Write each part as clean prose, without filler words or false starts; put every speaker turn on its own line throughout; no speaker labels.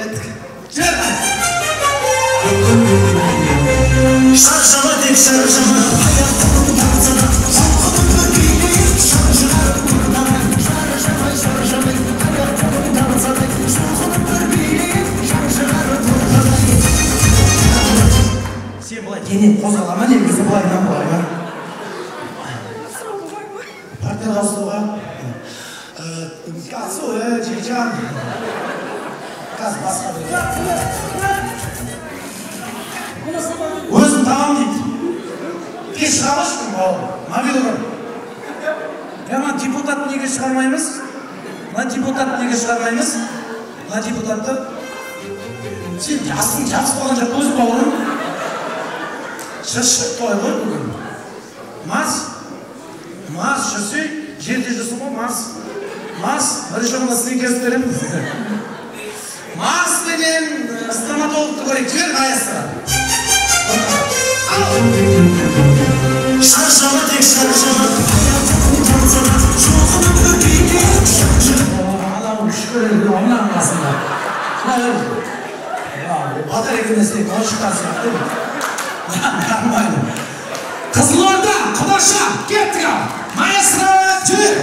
Кеттік. Жібер. Шаршама тек шаршама, аяқ-қолың талса да, жұлқынып бір билейік, шаң шығарып ортаға. Шаршамай, шаршамай, аяқ-қолың талса да, жұлқынып бір билейік, шаң шығарып ортаға. Сен былай денең қозғала ма, немесе былай ма, былай ма? Партияға ауысуға. Қатысу, жігітжан. Қазір басқа бір. Өзім табам дейді. Тез шыға алшы бауырым. Мобилограф. Мына депутат неге шығармаймыз? Мына депутат неге шығармаймыз? Мына депутатты сен жасың жабысып қалған жоқ өзі бауырым. Шыршық той ғой бүгін. Мас. Мас жүрсе, жерде жүрсің ғой, мас. Мас, бірінші орында сникерс беремін. Мас менен стоматологты көрейік. Жібер маэстро. Шаршама тек шаршама, аяқ-қолың талса да, жұлқынып бір билейік, шаң шығарып. Анау шүкір мынаның қасында. Батарейканы істейді, ол шыққан сияқты. Нормально. Қызылорда, құдаша, кеттік ал. Маэстро, жібер.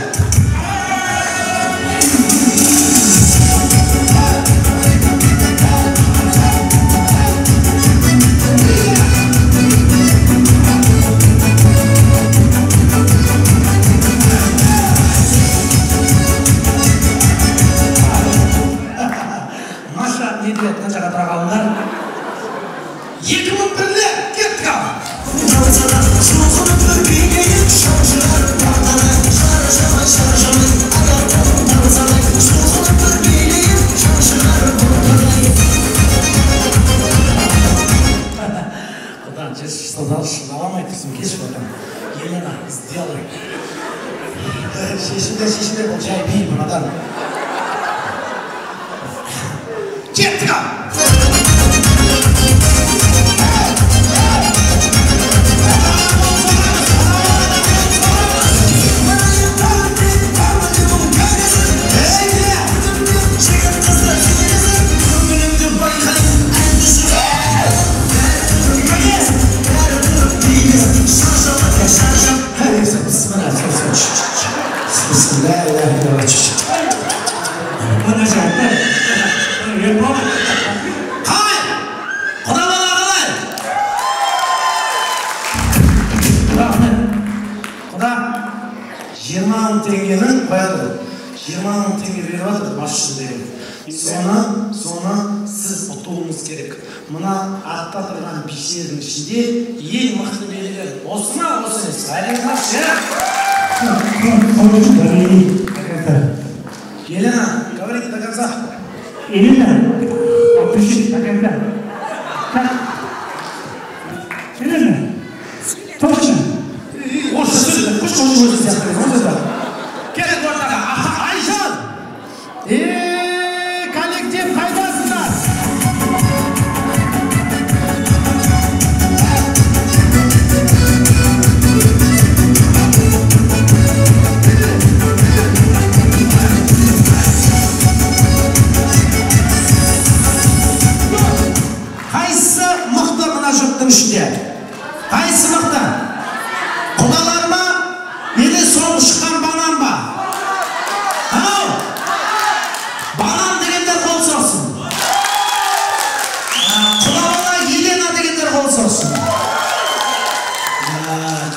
Маша, не деп мына жаққа тұра қалыңдар. 2001-лер, кеттік ал. Жұлқынып бір билейік, шаң шығарып ортаға. Шаршамай, шаршамай, аяқ-қолың талса да, жұлқынып бір билейік, шаң шығарып ортаға. Құдан шыдаламай тұрсың, кеш братан. Елена, сделай. Шешімдер, шешімдер, бұл жай би, братан. Кеттік ал. Қалай? Құда бала қалай? Рахмет. Құда, 20 мың теңгені қояды. 20 мың теңге беріп жатыр бас жүлдеге. Соны сіз ұтуыңыз керек. Мына артта тұрған бишілердің ішінде ең мықты билер осы ма, осы емес? Елена, говорите до конца.
Елена, отпишите до конца. Как? Елена, точно.
Орысша сөйле, қош қош өзі сияқты. Кеттік ортаға. Айжан! Коллектив қайдасыңдар? Қайсысы мықты мына жұрттың ішінде? Қайсысы мықты? Құдалар ма? Или соңғы шыққан банан ба? Ау! Банан дегендер қол соқсын. Құда бала Елена дегендер қол соқсын.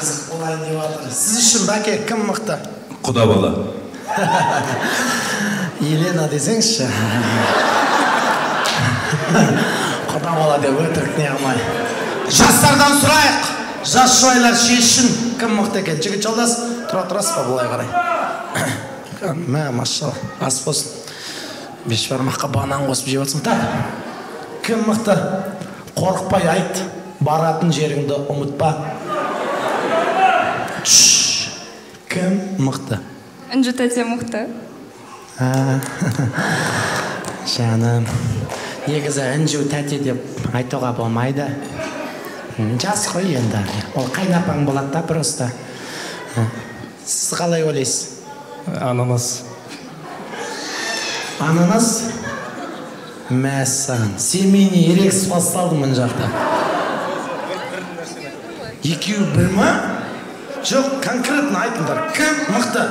Қызық болайын деп жатыр. Сіз үшін бәке кім мықты?
Құда бала.
Елена десеңізші. Құда бала деп өтірік не қылмай. Жастардан сұрайық. Жас жұбайлар шешсін кім мықты екен. Жігіт жолдас, тұра тұрасыз ба былай қарай? Мә, машалла, ас болсын. Бешбармаққа банан қосып жеп жатсың. Так, кім мықты? Қорықпай айт, баратын жеріңді ұмытпа. Кім мықты?
Інжу тәте мықты.
Жаным, негізі Інжу тәте деп айтуға болмайды. Жас қой енді. Ол қайнапаң болады да просто. Сіз қалай ойлайсыз?
Ананас.
Ананас? Мәссаған, семейный ерегіс басталды мына жақта. Екеуі бір ма? Жоқ, конкретно айтыңдар. Кім мықты?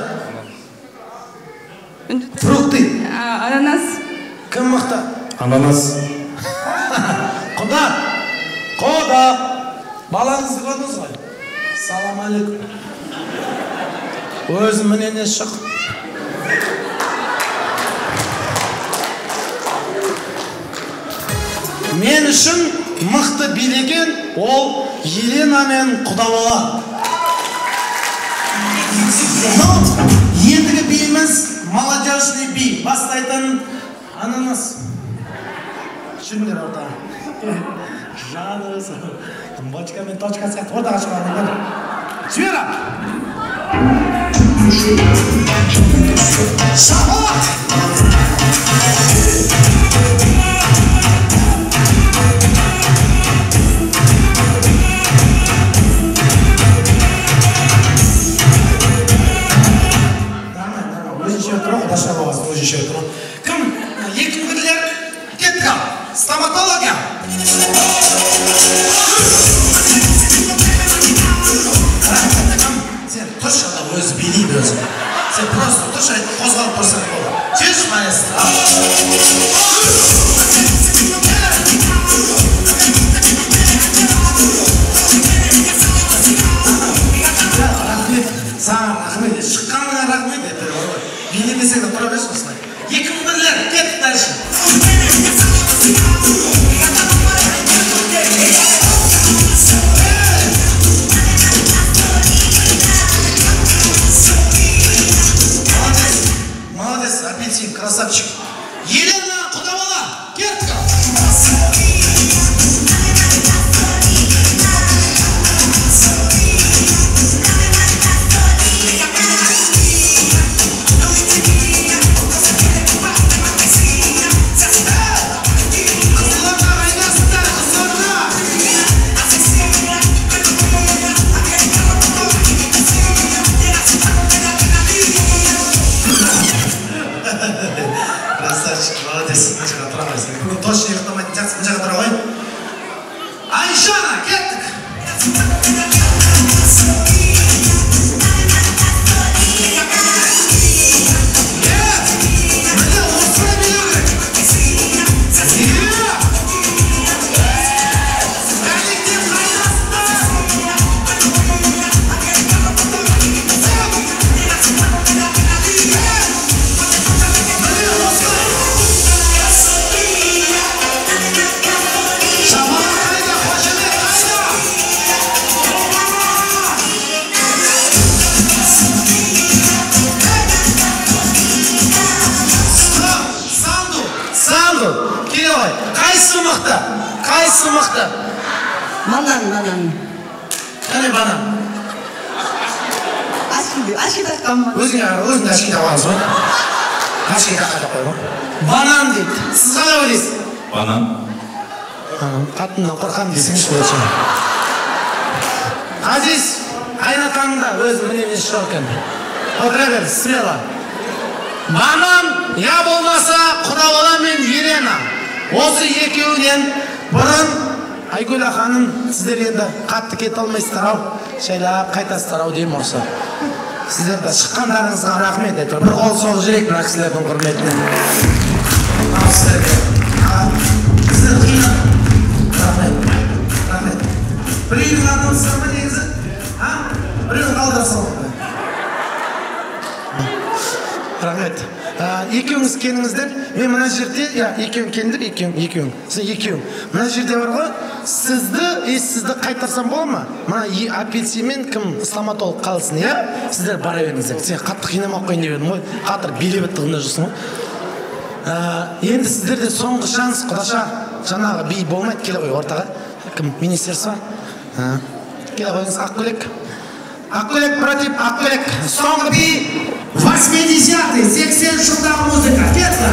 Фрукты.
Ананас.
Кім мықты? Ананас. Құда, құда. Балаңызды көрдіңіз ғой? Салам алейкум. Өзі мінене шық. Мен үшін мықты билеген ол Елена мен Құдабала. Но ендігі биіміз молодежный би. Бастайтын ананас. Жүріңдер ортаға. Жаны бочка мен точка сияқты ортаға шығарыңдар. Жібер! Шапалақ! Кім? Екі үңгірлер кеттік ал. Стоматология. Сен тұршы, ана өзі билейді өзі. Сен просто тұршы, қозғалып тұрсаң болды. Жүрші, маэстро. Рахмет, саған рахмет. Шыққаныңа рахмет. Билемесең де тұра берші осылай. Екі үңгірлер, кеттік дальше. Молодец, молодец, апельсин, красавчик. Елена Құдабала, кеттік. Красавчик, молодец. Мына жаққа тұра қойсың. Бүгін точно ұйықтамайтын сияқтысың. Мына жаққа тұра қой. Айшана, кеттік. Міне осылай билеу керек. Коллектив қайдасыңдар? Міне осылай. Шапалақ қайда, қошемет қайда? Стоп! Санду! Санду! Келе ғой. Қайсысы мықты? Қайсысы мықты?
Банан, банан.
Қане банан?
Очки таққан банан.
Өзіңе қара, өзің де очки таққансың ғой. Очки таққа деп қой ғой. Банан дейді. Сіз қалай ойлайсыз?
Банан.
Қатыннан қорқамын десеңізші лучше. Ғазиз, қайнатаң да өз мінемен жоқ екен. Отыра бер, смело. Банан, я болмаса Құдабала мен Елена. Осы екеуінен бұрын Айгүл ханым, сіздер енді қатты кете алмайсыздар ау. Жайлап қайтасыздар ау деймін осы. Сіздер де шыққандарыңызға рахмет әйтеуір. Бір қол соғып жіберейік мына кісілердің құрметіне. Ал сіздерге. Сіздер қиын. Рахмет. Рахмет. Бір үйдің адамысыздар ма негізі? А? Біреуін қалдыра салыңдар. Рахмет. Екеуіңіз келіңіздер. Мен мына жерде, иә, екеуің келіңдер, екеуің, екеуің. Сен екеуің. Мына жерде бар ғой, сізді, сізді қайтарсам бола ма? Мына апельсин мен кім стоматолог қалсын, иә? Сіздер бара беріңіздер. Сен қатты қинамай ақ қояйын деп едім ғой. Қатыр билеп бітті жүрсің ғой. Енді сіздерде соңғы шанс, құдаша, жаңағы би болмайды, келе ғой ортаға. Кім, министерство? Келе қойыңыз, ақ көйлек. Ақ көйлек против ақ көйлек. Соңғы би 80-й, 80 жылдағы музыка. Кетті.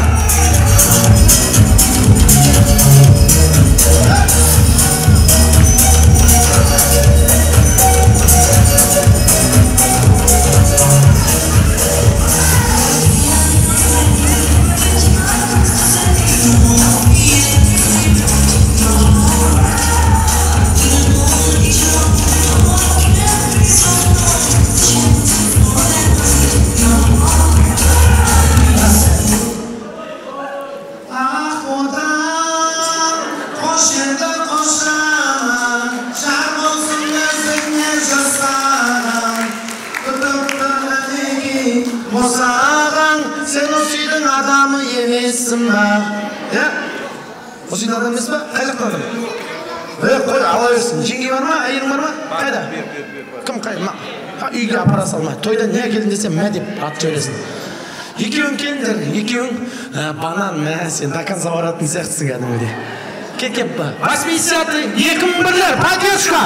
емессің ба? Иә? Осы үйдің адамы емес па? Қай жақтан адам? Қой, ала берсін. Жеңге бар ма? Әйелің бар ма? Қайда? Кім қай? Үйге апара салма. Тойда не әкелдің десем, мә деп атып жібересің. Екеуің келіңдер, екеуің банан, мә, сен до конца баратын сияқтысың кәдімгідей. Кеп, 80-й, 2001-лер, поддержка!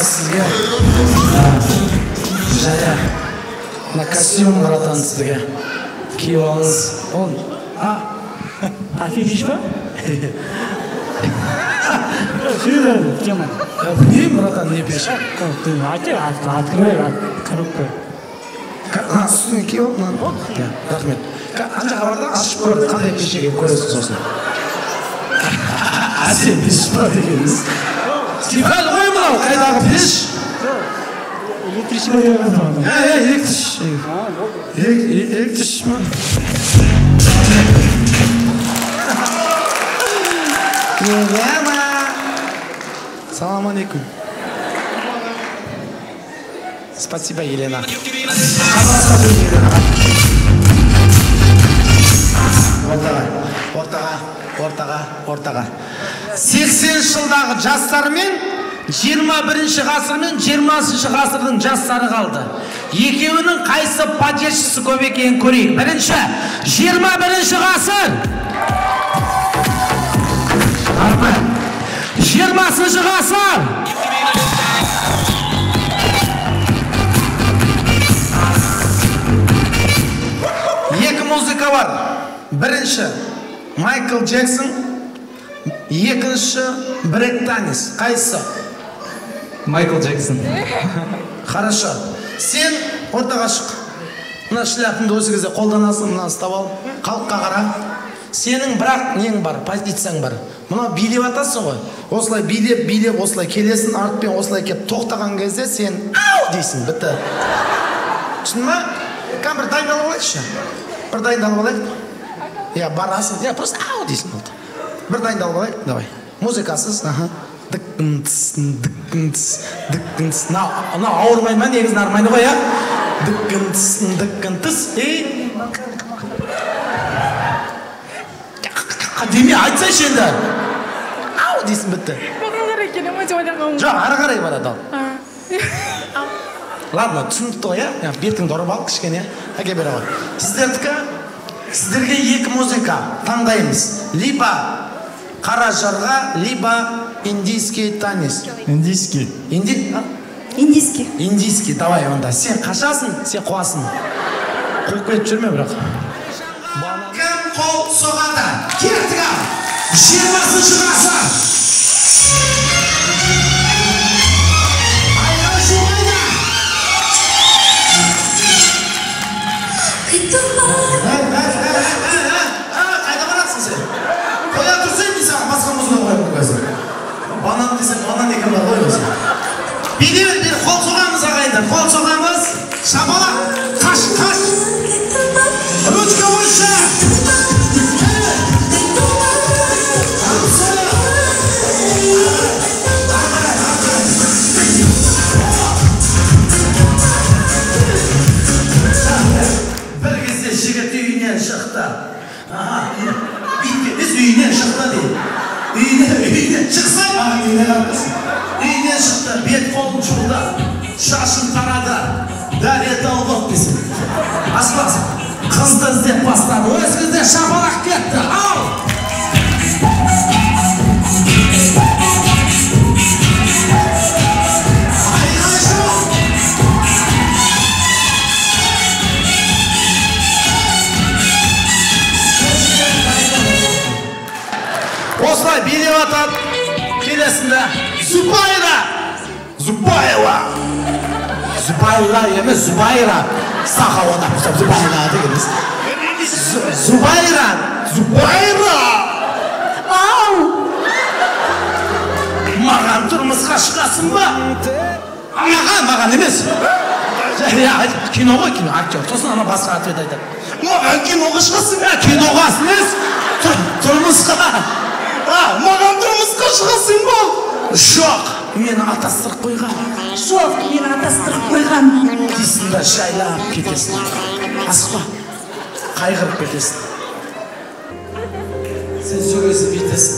Сізге және мына костюм, братан, сізге киіп алыңыз. Ол
А фетиш па? Серьезно, тема.
Білмеймін, братан, не пеш.
Открывай коробку.
Үстіңе киіп ал мынаны. Рахмет. Ана жаққа бар да, ашып көр, қандай пеш екенін көресің сосын. Әсем пеш па дегеніміз. Типал ғой мынау, қайдағы пеш?
Электричество.
Электричество. Елена. Салам алейкум. Спасибо, Елена. Ортаға, ортаға, ортаға, ортаға. 80 жылдағы жастармен 21 ғасыр мен 20 ғасырдың жастары қалды. Екеуінің қайсы поддержкасы көп екенін көрейік. Бірінші, 21 ғасыр. Рахмет. 20 ғасыр. Екі музыка бар. Бірінші, Майкл Джексон. Екінші, брейк танец. Қайсысы?
Майкл Джексон.
Хорошо. Сен ортаға шық. Мына шляпыңды осы кезде қолданасың, мынаны ұстап ал. Халыққа қара. Сенің бірақ нең бар, позицияң бар. Мынау билеп атасың ғой. Осылай билеп, билеп, осылай келесің, артпен осылай келіп тоқтаған кезде сен ау дейсің, бітті. Түсіндің ма? Кәм бір дайындалып алайықшы. Бір дайындалып алайық. Я барасың, я просто ау дейсің болды. Бір дайындалып алайық, давай. Музыкасыз, аха. Дікін-тіс, дікін-тіс, дікін-тіс. Мынау ауырмай ма, негізі нормально ғой, иә? Дікін-тіс, дікін-тіс. Ей! Деме, айтсайшы енді. Ау дейсің, бітті.
Маған қарай келе ма деп ойлағанмын.
Жоқ, ары қарай барады ал. Ладно, түсінікті ғой, иә? Бетіңді ұрып ал кішкене. Әке бере ғой. Сіздердікі, сіздерге екі музыка таңдаймыз. Либо қара жарға, либо индийский танец.
Индийский.
Индийский.
Индийский, давай онда. Сен қашасың, сен қуасың. Қуып кетіп жүрме бірақ. Кім қол соғады? Кеттік ал! 20 ғасыр! Айқай шу қайда? Қайда барасың сен? Қоя тұрсай, мен саған басқа музыка қоямын қазір. Банан десем, банан екен бар ғой өзі. Билей бер, бері қол соғамыз ағайындар, қол соғамыз. Шапалақ, қаш, қаш. Ручка выше. Бір кезде жігіт үйінен шықты. Битке емес, үйінен шықты дейді. Үйінен шықсай, маған үйіне қарасын. Үйінен шықты, бет қолын жуды, шашын тарады, дәрет алып десін. Асыласың. Қызды іздеп бастады. Өз кезде шапалақ кетті. Ал! Зубайра. Зубайра. Зубайла. Зубайла емес, Зубайра. Саха одап, Зубайла деген. Зубайра. Зубайра.
Ау.
Маған тұрмысқа шығасың ба? Маған емес. Кино ғой, кино, актер. Сосын ана басқа ответ айтады. Маған киноға шығасың ба? Киноға емес, тұрмысқа. Маған тұрмысқа шығасың ба? Жоқ, мені атастырып қойған.
Жоқ, мені атастырып қойған.
Дейсің да жайлап кетесің. Асықпа, қайғырып кетесің. Сен сөйлесіп кетесің.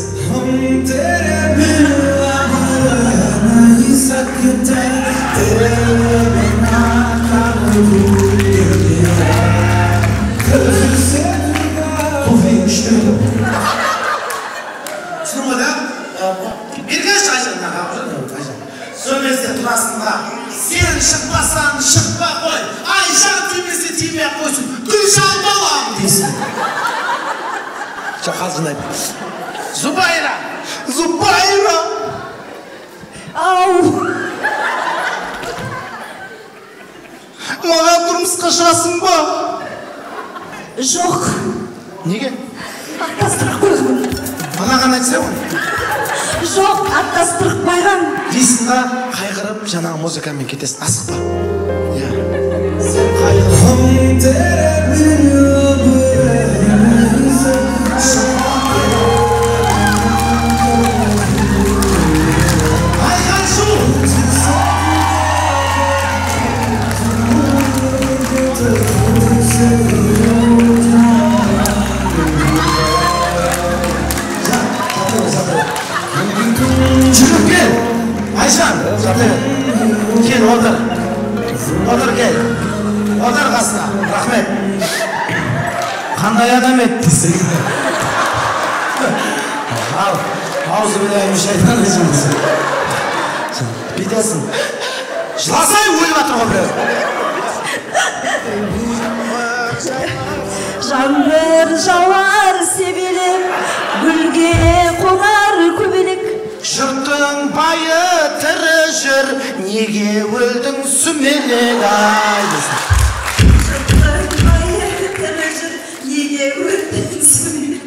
Түсіндің ғой да? Бергеш Айжан, Айжан. Сөйлесе тұрасың да, сен шықпасаң шықпа қой, Айжан тимесе тимей қойсын, Гүлжан балам дейсің. Жоқ, қалжыңдаймын. Зубайра! Зубайра!
Ау!
Маған тұрмысқа шығасың ба?
Жоқ.
Неге?
Аттастырып қойған.
Маған айтса ғой.
Жоқ, аттастырып қойған.
Дейсің да, қайғырып жаңағы музыкамен кетесің. Асықпа. Иә. Сен қайғырып. Жүріп кел, Айжан, кел, отыр, отыр кел, отыр қасына, рахмет. Қандай адам еді десең. Ал, аузы біләйім шайтан десең. Бүйтесің. Жыласай өліп жатыр ғой біреу.
Жаңбыр жауар себелеп, гүлге қонар көбелек.
Жұрттың байы тірі жүр, неге өлдің сүмелек ай десін.
Жұрттың байы тірі жүр, неге өлдің сүмелек.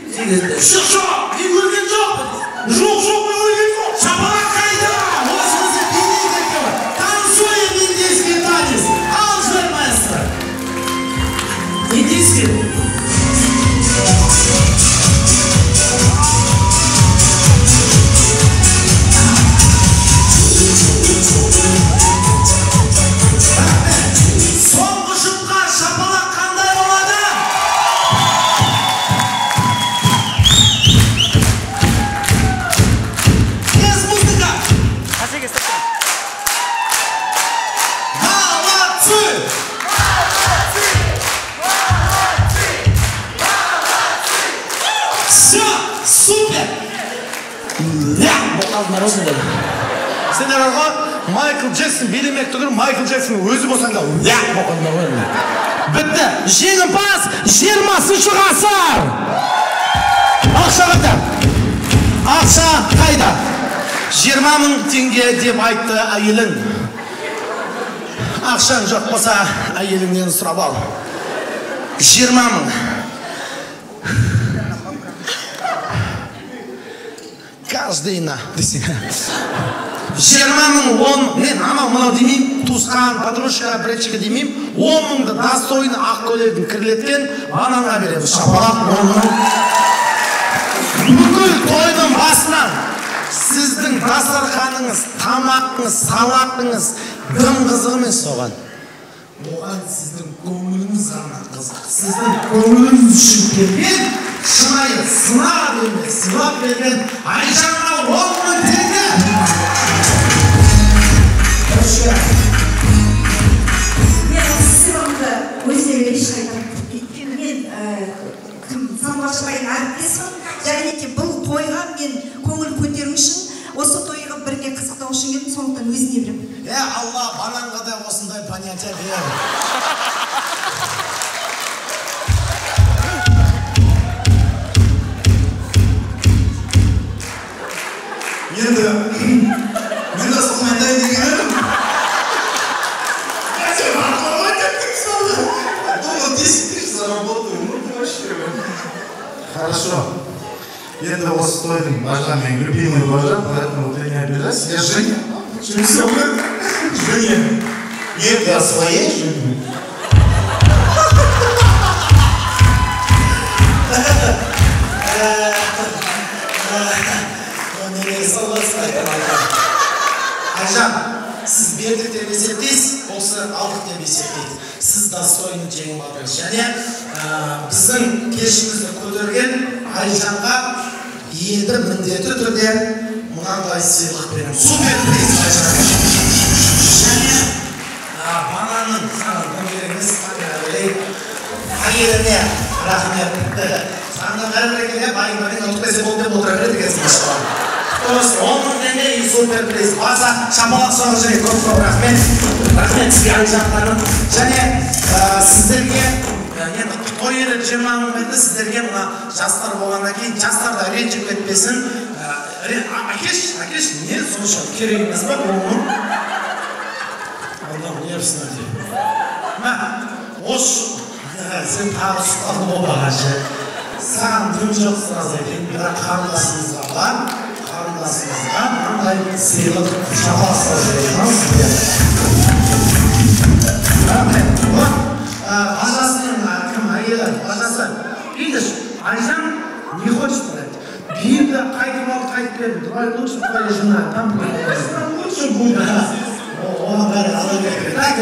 Жоқ, жоқ, мен өлген жоқпын. Жоқ, жоқ, мен өлген жоқ. Шапалақ қайда? Осымызды билейді екен. Танцуем индийский танец. Ал жібер, маэстро. Индийский. Соңғы жұпқа шапалақ қандай болады? Без музыка! Молодцы! Все, супер! Сендер алға Майкл Джексон билемек түгіл, Майкл Джексон өзі болсаң да боқалдыңдар ғой. Бітті. Жеңімпаз 20-шы ғасыр. Ақша қайда? Ақша қайда? 20 мың теңге деп айтты әйелің. Ақшаң жоқ болса әйеліңнен сұрап ал. 20 мың. Каждый на десең. 20 мың, 10, мен анау мынау демеймін, туысқан, подружка, бречка демеймін, 10 мыңды достойны ақ көйлегін кірлеткен бананға береміз. Шапалақ 10 мың. Бүкіл тойдың басынан сіздің дастарханыңыз, тамағыңыз, салатыңыз дым қызық емес оған. Оған сіздің көңіліңіз ғана қызық. Сіздің көңіліңіз үшін келген шынайы сынап емес, сыйлап берген Айжанға 10 мың теңге.
Мен осы сыйлығымды өзіне берейінші айтамын. Өйткені мен кім Самғаш апайдың әріптесімін. Және де бұл тойға мен көңіл көтеру үшін, осы тойға бірге қызықтау үшін келдім, сондықтан өзіне беремін.
Алла, бананға да осындай понятие бер.
Енді Дайындайын деген едім. Сен бақыламай кеттің сразу. Думал, 10 тысяч заработаю. Ну ты вообще. Хорошо. Енді осы тойдың бажа, менің любимый бажа, поэтому ты не обижайся. Я жене. Жене. Нет, я своей жене.
Айжан, сіз бердік деп есептейсіз, ол кісі алдық деп есептейді. Сіз достойный жеңіп алдыңыз. Және біздің кешімізді көтерген Айжанға енді міндетті түрде мынандай сыйлық беремін. Супер приз Айжанға. Және бананның саған дым керек емес, әйеліне рахмет. Саған да бәрібір екен, байың бірдеңе ұтып келсе болды деп отыра береді екенсің. Дұрыс, 10 мың теңге и супер приз. Баса, шапалақ соғып жіберейік. Көп көп рахмет. Рахмет сізге, Айжан ханым. Және сіздерге енді той иелері 20 мың берді, сіздерге мына жастар болғаннан кейін жастар да ренжіп кетпесін. Әкеш, әкеш, не сонша керек емес па 10 мың? Аллам нервісіне тиді. Мә, осы сен тағы ұсталдың ғой бағашы. Саған дым жоқ сразу айтайын, бірақ қарындасымызға бар. Қарындасымызға мынандай сыйлық, шапалақ соғып жіберейік сізге. Рахмет. Вот, бажасының кім әйелі, бажасы. Видишь, Айжан не хочет брать. Берді, қайтып алды, қайтып берді. Давай лучше твоя жена, там лучше будет. Оған бәрі ала береді. Так,